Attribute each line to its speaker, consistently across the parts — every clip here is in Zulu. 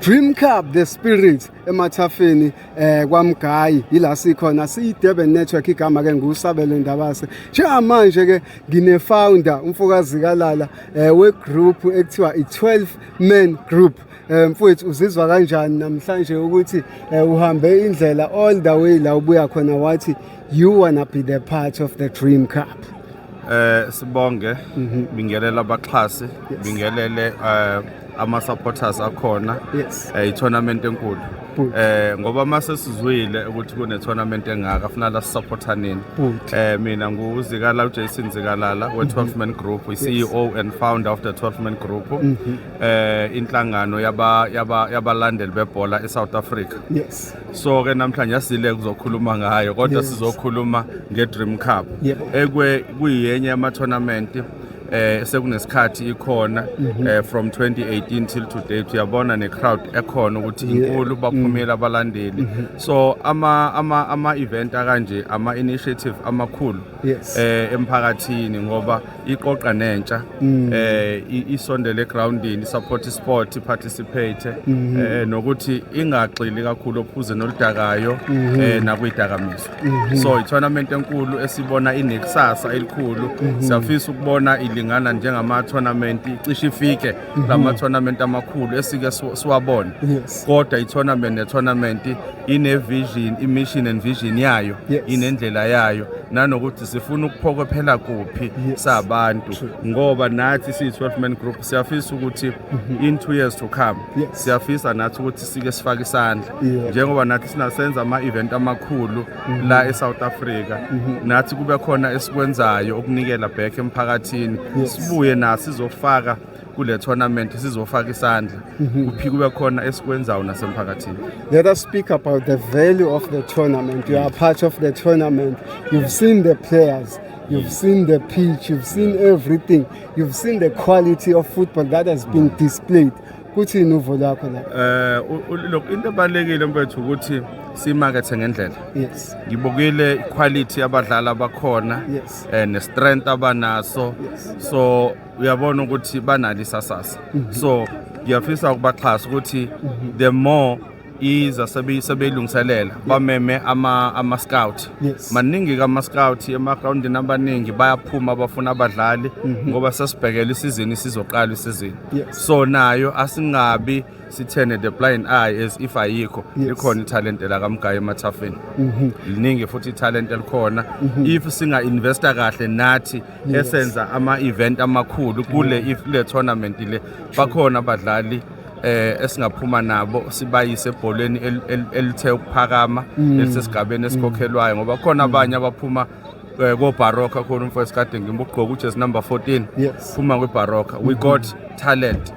Speaker 1: Dream Cup, the spirit emathafeni kwaMgayi, ila sikhona siyi Durban Network. Igama ke nguSabelo Ndabase. Njengamanje ke ngine founder, umfokazi Zikalala, we group ekuthiwa i12 man group. Mfowethu, uzizwa kanjani namhlanje ukuthi uhambe indlela all the way la ubuya khona, wathi you wanna be the part of the Dream Cup?
Speaker 2: Sibonge, bingelela abaxhasi, bingelele ama supporters akhona. I-tournament enkulu.
Speaker 1: Good.
Speaker 2: Ngoba mase sizwile ukuthi kune tournament engaka, funa la supportaneni.
Speaker 1: Good.
Speaker 2: Mina nguZikala, uJason Zikalala we 12 man group, we CEO and founder of the 12 man group. Inhlangano yaba yabalandeli bebhola eSouth Africa. So ke namhlanje asile kuzokhuluma ngayo, kodwa sizokhuluma nge-Dream Cup ekwe kuyiyenye yama tournament sekunesikhathi ikhona, from 2018 till to date. Uyabona ne crowd ekhona ukuthi inkulu, baphumela abalandeli. So ama event akanje, ama initiative amakhulu emphakathini, ngoba iqoqa nentsha, isondele egroundini, support sport, participate, nokuthi ingagxili kakhulu ophuze noludakayo nakwidakamizwa. So i-tournament enkulu esibona inekusasa elikhulu. Siyafisa ukubona ilingana njengama tournament, icishe ifike lama tournament amakhulu esike siwabone. Kodwa i-tournament ne-tournament ine vision, i-mission and vision yayo, inendlela yayo, nanokuthi sifuna ukuphokophela kuphi sabantu, ngoba nathi siyi-12 man group siyafisa ukuthi in 2 years to come, siyafisa nathi ukuthi sike sifake isandla, njengoba nathi sinasenza ama-event amakhulu la e-South Africa, nathi kube khona esikwenzayo ukunikela back emphakathini. Sibuye naso sizofaka kule tournament, sizofaka isandla kuphi, kube khona esikwenzayo nasemphakathini.
Speaker 1: Let us speak about the value of the tournament. You are part of the tournament. You've seen the players, you've seen the pitch, you've seen everything. You've seen the quality of football that has been displayed. Kuthini uvo lwakho la?
Speaker 2: Look, into ebalulekile, mfethu, ukuthi simakethe ngendlela. Ngibukile iquality yabadlali abakhona ne-strength abanaso. So uyabona ukuthi banalo isasasa, so ngiyafisa ukubaxhasa ukuthi the more iza sebeyilungiselela, bameme ama scout. Maningi kama scout emagrawundini, abaningi bayaphuma, bafuna abadlali, ngoba sesibhekele isizini, isizoqala isizini. So nayo asingabi sithene the blind eye as if ayikho. Likhona ithalente la kaMgayi emathafeni, liningi futhi ithalente elikhona. If singa investa kahle nathi esenza ama event amakhulu kule, if le tournament le bakhona abadlali esingaphuma nabo sibayise ebholeni elithe ukuphakama, elisesigabeni esikhokhelwayo, ngoba khona abanye abaphuma ko Baroka. Khona umfowethu kade ngimugqoka ujezi number 14, phuma kwiBaroka. We got talent.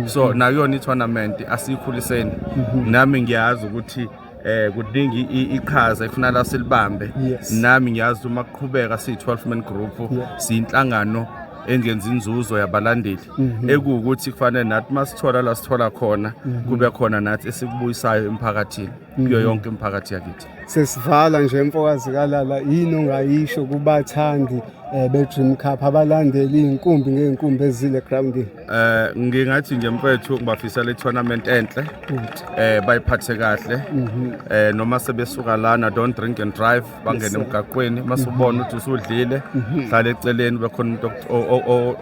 Speaker 2: So nakuyona i-tournament asiyikhuliseni. Nami ngiyazi ukuthi kuningi iqhaza efuna la silibambe. Nami ngiyazi uma kuqhubeka siyi-12 man group, siyinhlangano engenza inzuzo yabalandeli, ekuwukuthi kufanele nathi masithola la sithola khona, kube khona nathi esikubuyisayo emphakathini, kuyo yonke imiphakathi yakithi.
Speaker 1: Sesivala nje, mfokazi Zikalala, yini ongayisho kubathandi be-Dream Cup, abalandeli, iy'nkumbi ngey'nkumbi ezile egrawundini?
Speaker 2: Ngingathi nje, mfethu, ngibafisela i-tournament enhle. Bayiphathe kahle. Noma sebesuka lana, don't drink and drive, bangene emgaqweni. Masubona ukuthi usudlile, hlala eceleni, bekhona umuntu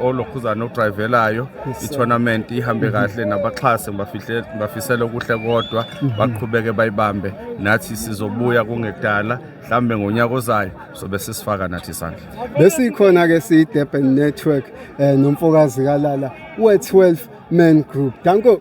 Speaker 2: olokhuzana odrivelayo. I-tournament ihambe kahle, nabaxhasi ngibafisela okuhle kodwa, baqhubeke bayibambe. Nathi sizobuya kungekudala, mhlambe ngonyaka ozayo sobe sisifaka nathi isandla.
Speaker 1: Besikhona-ke siyi-Durban Network nomfokazi Zikalala we-12 man group. Danko.